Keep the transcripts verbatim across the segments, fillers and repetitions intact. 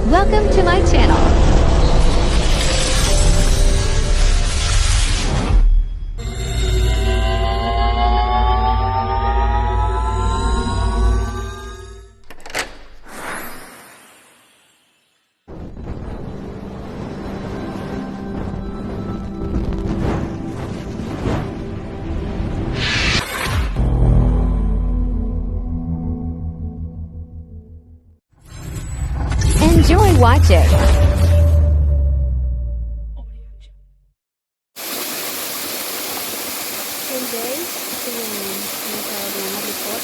Welcome to my channel. Enjoy watching. Hey guys, ito yung tinatawag na malipot.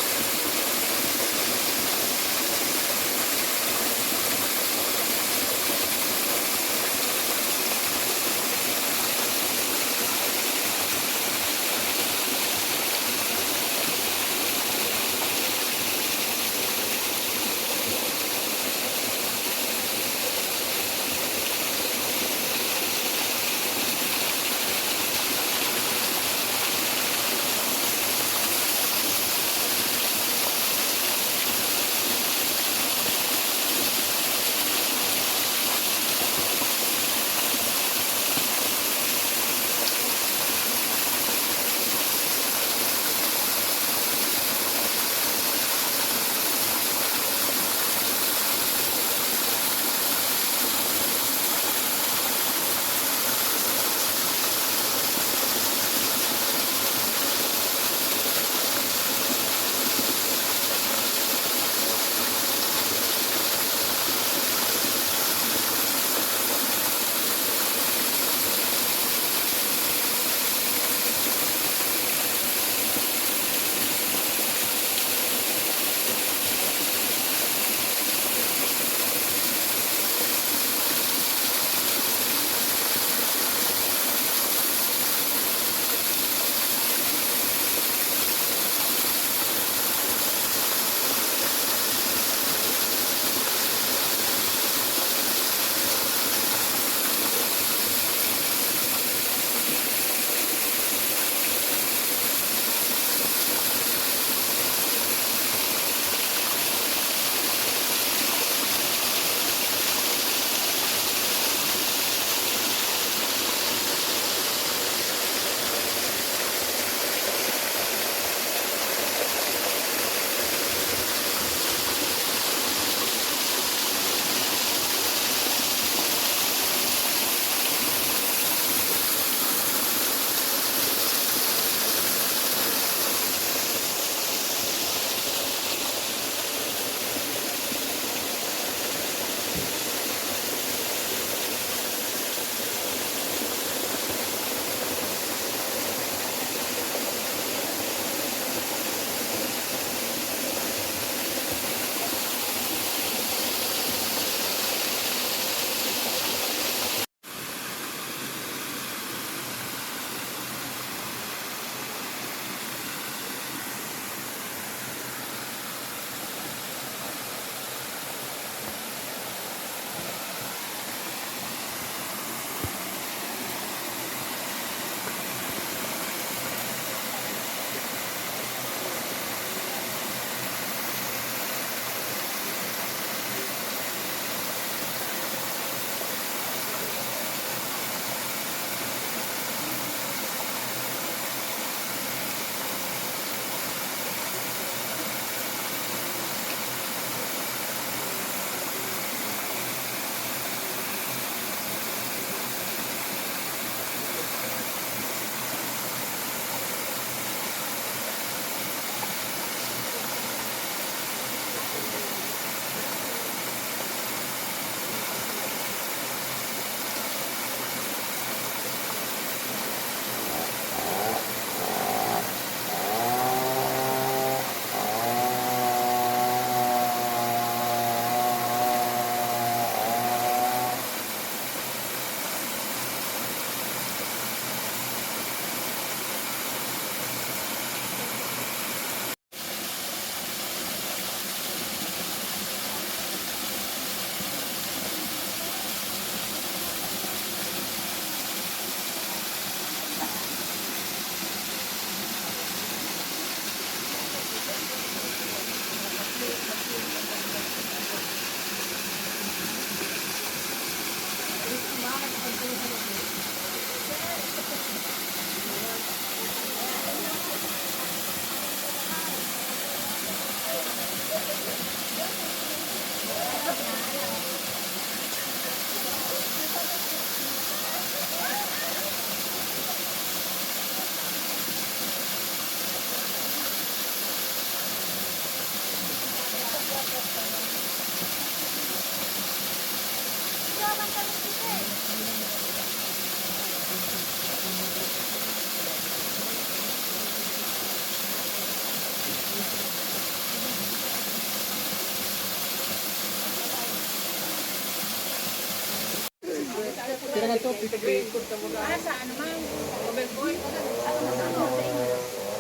Tira ka to, fifty. Ah, sa ano man? Overboard? Ano man, ano?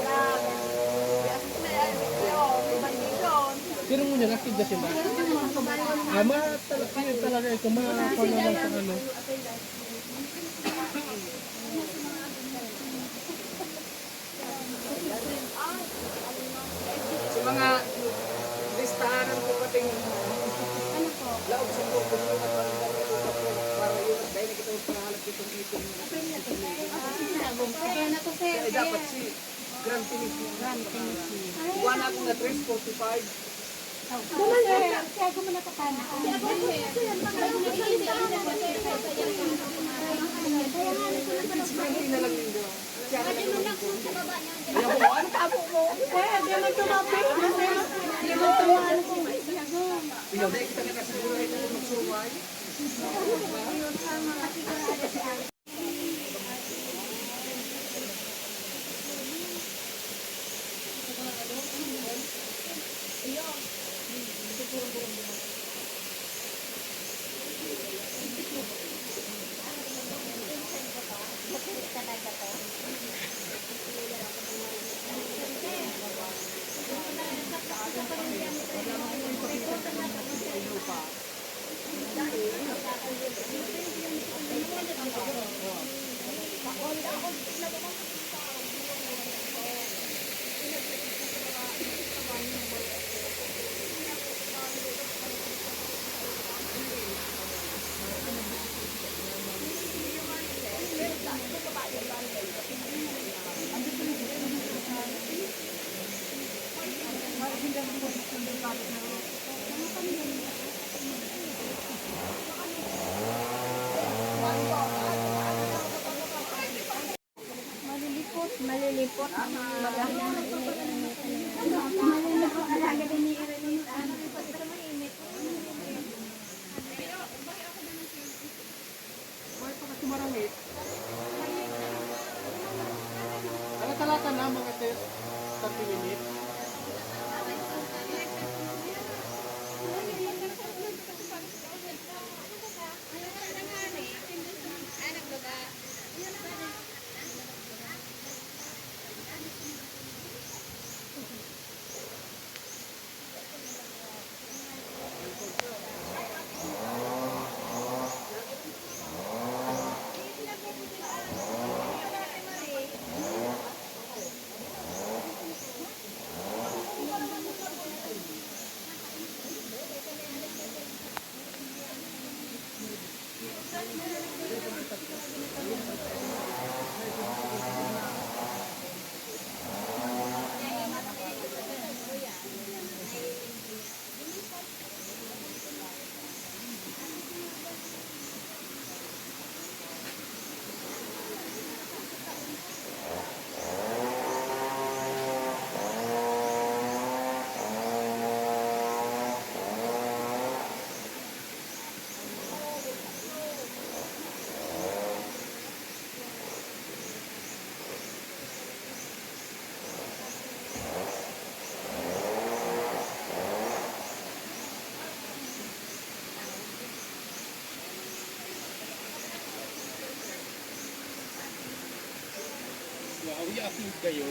Sa, sa, sa bandisyon. Pero mo niya, nakikita siya ba? Ah, ma-, tal-, yun talaga ito, ma-, ano lang sa ano. Sa mga listahan ko pati yung laog sa purpose ko na parang para yun, dahil nakita ko pangalan ko itong ipon. Kaya na to, sir. Kaya dapat si Grand Finish. Grand Finish. Kuha na akong na three forty-five. Doon, sir. Siya, gumana ka pa na. Hindi na lang yun daw. Siya na lang yun. Ayaw mo, ano tabo mo? Sir, di man tumapit. Di man tumapit. Ikaw, dahil kita na kasiguro ay magsuway. Malilipot, malilipot ang mga malilipot ang hagad ni Irene. Buhay pa ka sumarangit. Ano talata na, mga test? Thirty minutes? Wow, yakin kayo.